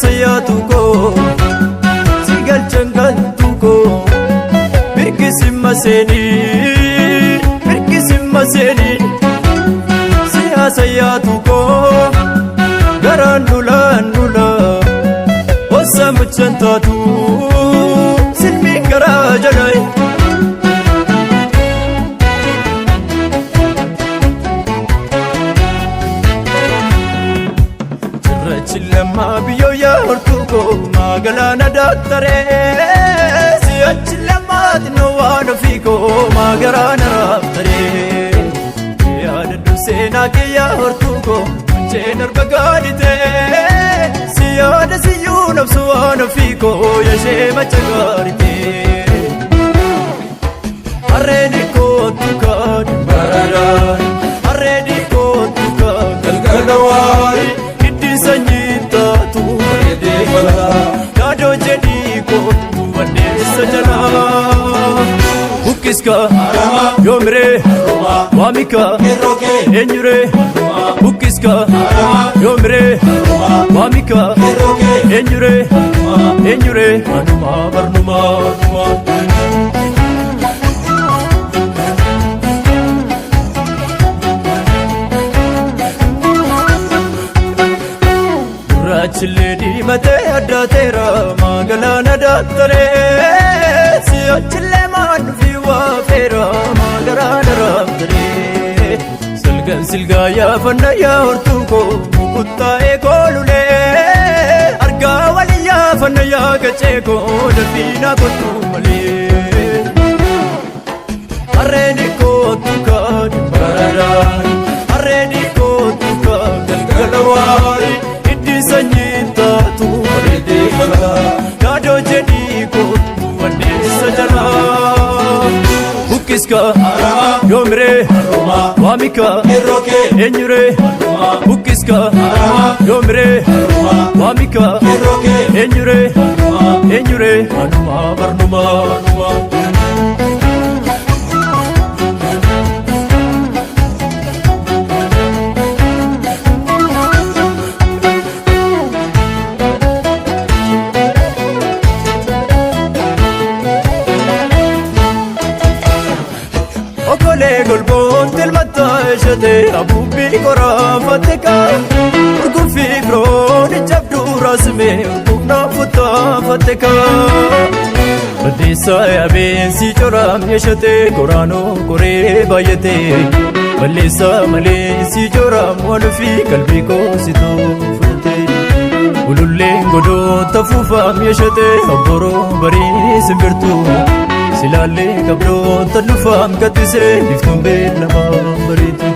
Siyaasa yaatu koo si galchan galtu koo mirkisi maseenii mirkisi maseenii siyaasa yaatu koo garaan dulaan dulaa osa muchan taatu silmi garaa jalaa. Cirrachi lammaa biyyoo yaa hortuu koo maagalaana daaktaree si'achi lammaati nu waan ofii koo maagaraana raabtaree yaadadhu seenaa kiyyaa hortuu koo munceen arba gaaditee si yaada siyyuu nabsu waan ofii koo yashee macha gaaritee. Harreeni kootu kaadhi Baradaan harreeni kootu kaadhi galgala waari hiddi sanyii taatu. bareedee balaa Yaadoo jedhii kootu wanneessa jalaa. Bukkiska yoomiree waamika Kerrokee eenyuree bukkiska yoomiree waamika kerrokee eenyuree eenyuree anumaa barnumaa numaa. Gurraachillee diimatee addaateera maagalaana daaktaree si'achillee maan dhufii waafeera maagaraana raabtaree silgan silgaa yaafanna yaa hortuu koo mukuttaa'ee koolulee argaa walii yaafanna yaa gacee koo darbiinaa kottuu malee. Harreeni kootu kaadhi Baradaan harreeni kootu kaadhi galgala waari hiddi sanyii taatu. bareedee balaa Yaadoo jedhii kootu wanneessa jalaa. Bukkiska yoomiree waamika kerrokee eenyuree bukkiska yoomiree waamika kerrokee eenyuree eenyuree anumaa barnumaa numaa. Okolee golboon tilmataa ishee abuubbii qoraafatte kaa Urguffii firoon jabduu raasmee urgufnaa futtaafatte kaa Balleessaa yaabeensi coraam yeeshatee koraanoo koree baay'atee Balleessaa malee si coraam waan ofii qalbii koosituu fudhatee Ululleen godoota fuufaam yeeshatee obboroo barii simbirtuu Silaallee qabdoota lufaam kattisee biftuun beelamaa bareedu.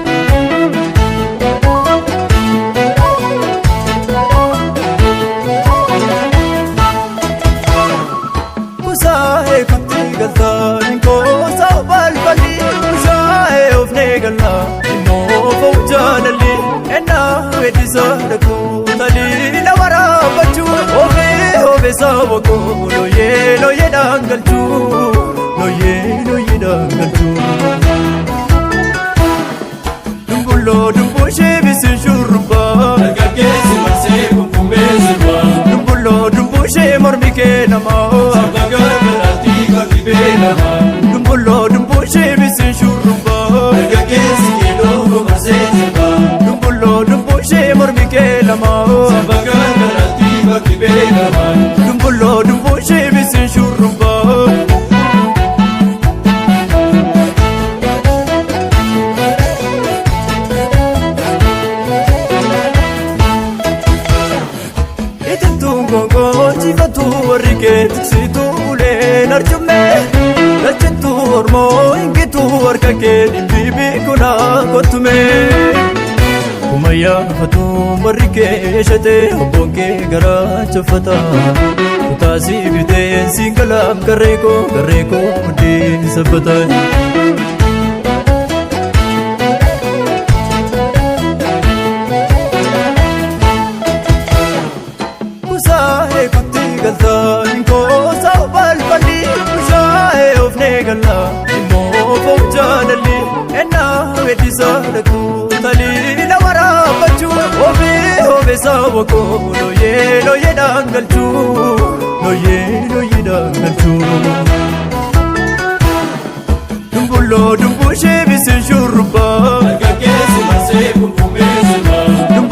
Kusaa'ee kutti galtaan koosaa balballi bushaa'ee ofnee galaa immoo fo'u jaalalli ennaa weeddisaa dhaquu taliila waraabbachuu ofii obeessaa boqoo looyee looyee dhaangalchuu looyee looyee dhaangalchuu. Dumbulloo dumbushee bisi shurrubbaa Dargaggeessi marsee kumkumee sirbaa dumbulloo dumbushee mormi kee namaa. Sabba gargaraatti bakki beelamaa Dumbulloo dumbushee bisi shurrubbaa. Dargaggeessi keelloo marsee sirbaa Dumbulloo dumbushee mormi kee lamaa. Sabba gargaraatti bakki beelamaa Dumbulloo dumbushee bisi shurrubbaa. Itittuun gongoonchifatu warri kee tiksituu uleen arjummee. Lachittuu ormoo hingituu harka kee dhimbiibii kunaa kottumee. Kuma yaafatu warri kee eeshatee obboon kee garaa chaffata. Kutaasii bitee siin galaam garee koo garee koo muddee sabbata. Kusaa'ee kutti galtaan koosaa balballi bushaa'ee ofnee galaa immoo fo'u jaalalli ennaa weeddisaa dhaquu taliila waraabbachuu ofii obeessaa Saba koo looyee looyeedhaan galchuu looyee looyeedhaan galchuu. Dumbulloo dumbushee.